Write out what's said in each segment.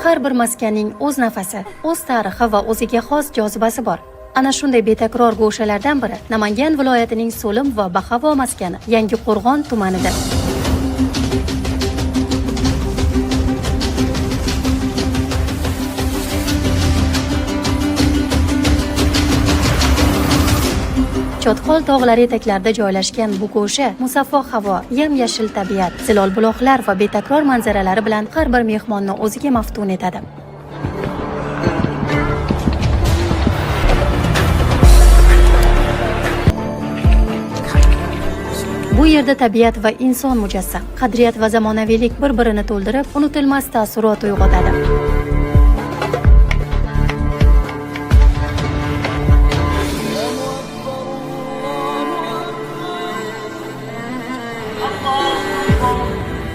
Har bir maskanning o'z nafasi, o'z tarixi va o'ziga xos jozibasi bor. Ana shunday betakror go'shalardan biri Namangan viloyatining So'lim va Bahavo maskani Yangiqo'rg'on tumanida. Chotqol tog'lari etaklarida joylashgan bu go'sha musaffo havo, yam-yashil tabiat, zilol buloqlar va betakror manzaralari bilan har bir mehmonni o'ziga maftun etadi. Bu yerda tabiat va inson mujassam, qadriyat va zamonaviylik bir-birini to'ldirib, unutilmas taassurot uyg'otadi.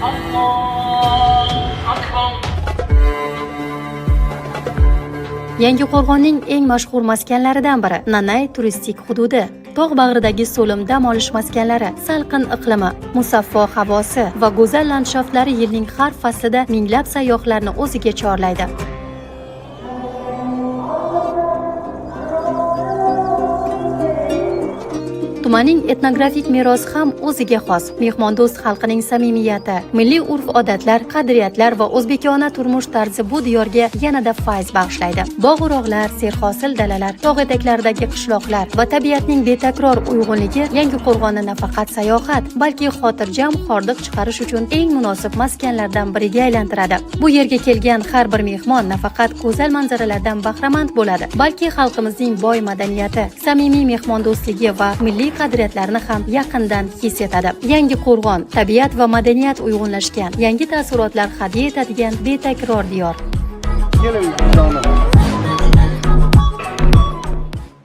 الله أكبر. Yangiqo'rg'onning eng mashhur maskanlaridan biri Nanay turistik hududi. Tog' bag'ridagi So'lim dam olish maskanlari, salqin iqlimi, musaffo havosi va go'zal landshaftlari yilning har faslida minglab sayyohlarni o'ziga chorlaydi. Tumanning etnografik merosi ham o'ziga xos. Mehmondo'st xalqining samimiyati, milliy urf-odatlar, qadriyatlar va o'zbekona turmush tarzi bu diyorga yanada fayz bag'ishlaydi. Bog'-urug'lar, serhosil dalalar, tog' etaklaridagi qishloqlar va tabiatning betakror uyg'unligi Yangiqo'rg'onni nafaqat sayohat, balki xotirjam hordiq chiqarish uchun eng munosib maskanlardan biriga aylantiradi. Bu yerga kelgan har bir mehmon nafaqat go'zal manzaralardan bahramand bo'ladi, balki xalqimizning boy madaniyati, samimiy mehmondo'stligi va milliy qadriyatlarni ham yaqindan his etadi. Yangi Qo'rg'on tabiat va madaniyat uyg'unlashgan, yangi taassurotlar hadya etadigan betakror diyor. Keling,